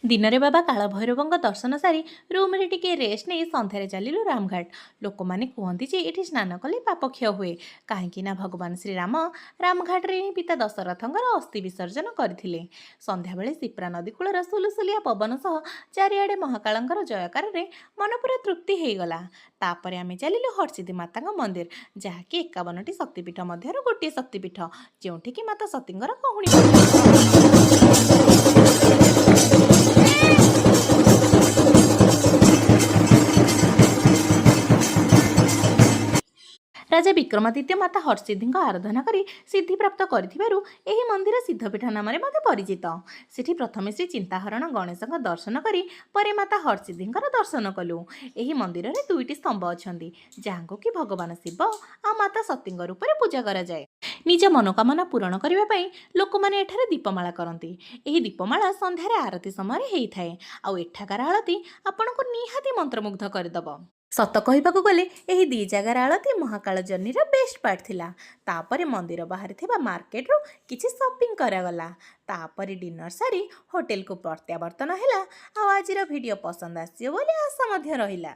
ଦିନରେ ବାବା କାଳଭୈରବଙ୍କ ଦର୍ଶନ ସାରି ରୁମ୍ରେ ଟିକେ ରେଷ୍ଟ ନେଇ ସନ୍ଧ୍ୟାରେ ଚାଲିଲୁ ରାମଘାଟ। ଲୋକମାନେ କୁହନ୍ତି ଯେ ଏଠି ସ୍ନାନ କଲେ ପାପ କ୍ଷୟ ହୁଏ, କାହିଁକି ନା ଭଗବାନ ଶ୍ରୀରାମ ରାମଘାଟରେ ହିଁ ପିତା ଦଶରଥଙ୍କର ଅସ୍ଥି ବିସର୍ଜନ କରିଥିଲେ। ସନ୍ଧ୍ୟାବେଳେ ସିପ୍ରା ନଦୀ କୂଳର ସୁଲୁସୁଲିଆ ପବନ ସହ ଚାରିଆଡ଼େ ମହାକାଳଙ୍କର ଜୟକାରରେ ମନ ପୁରା ତୃପ୍ତି ହେଇଗଲା। ତାପରେ ଆମେ ଚାଲିଲୁ ହରସିଦ୍ଧି ମାତାଙ୍କ ମନ୍ଦିର, ଯାହାକି 51ଟି ଶକ୍ତିପୀଠ ମଧ୍ୟରୁ ଗୋଟିଏ ଶକ୍ତିପୀଠ, ଯେଉଁଠିକି ମାତା ସତୀଙ୍କର କହୁଣି ପଡ଼ିଥିଲା। ରାଜା ବିକ୍ରମାଦିତ୍ୟ ମାତା ହରସିଦ୍ଧିଙ୍କ ଆରାଧନା କରି ସିଦ୍ଧି ପ୍ରାପ୍ତ କରିଥିବାରୁ ଏହି ମନ୍ଦିର ସିଦ୍ଧପୀଠ ନାମରେ ମଧ୍ୟ ପରିଚିତ। ସେଠି ପ୍ରଥମେ ଶ୍ରୀ ଚିନ୍ତାହରଣ ଗଣେଶଙ୍କ ଦର୍ଶନ କରି ପରେ ମାତା ହରସିଦ୍ଧିଙ୍କର ଦର୍ଶନ କଲୁ। ଏହି ମନ୍ଦିରରେ ଦୁଇଟି ସ୍ତମ୍ଭ ଅଛନ୍ତି, ଯାହାଙ୍କୁ କି ଭଗବାନ ଶିବ ଆଉ ମାତା ସତୀଙ୍କ ରୂପରେ ପୂଜା କରାଯାଏ। ନିଜ ମନୋକାମନା ପୂରଣ କରିବା ପାଇଁ ଲୋକମାନେ ଏଠାରେ ଦୀପମାଳା କରନ୍ତି। ଏହି ଦୀପମାଳା ସନ୍ଧ୍ୟାରେ ଆରତୀ ସମୟରେ ହେଇଥାଏ ଆଉ ଏଠାକାର ଆଳତୀ ଆପଣଙ୍କୁ ନିହାତି ମନ୍ତ୍ରମୁଗ୍ଧ କରିଦେବ। ସତ କହିବାକୁ ଗଲେ ଏହି ଦୁଇ ଜାଗାର ଆଳତୀ ମହାକାଳ ଜର୍ଣ୍ଣିର ବେଷ୍ଟ ପାର୍ଟ ଥିଲା। ତାପରେ ମନ୍ଦିର ବାହାରେ ଥିବା ମାର୍କେଟରୁ କିଛି ସପିଂ କରାଗଲା। ତାପରେ ଡିନର ସାରି ହୋଟେଲକୁ ପ୍ରତ୍ୟାବର୍ତ୍ତନ ହେଲା। ଆଉ ଆଜିର ଭିଡ଼ିଓ ପସନ୍ଦ ଆସିବ ବୋଲି ଆଶା ମଧ୍ୟ ରହିଲା।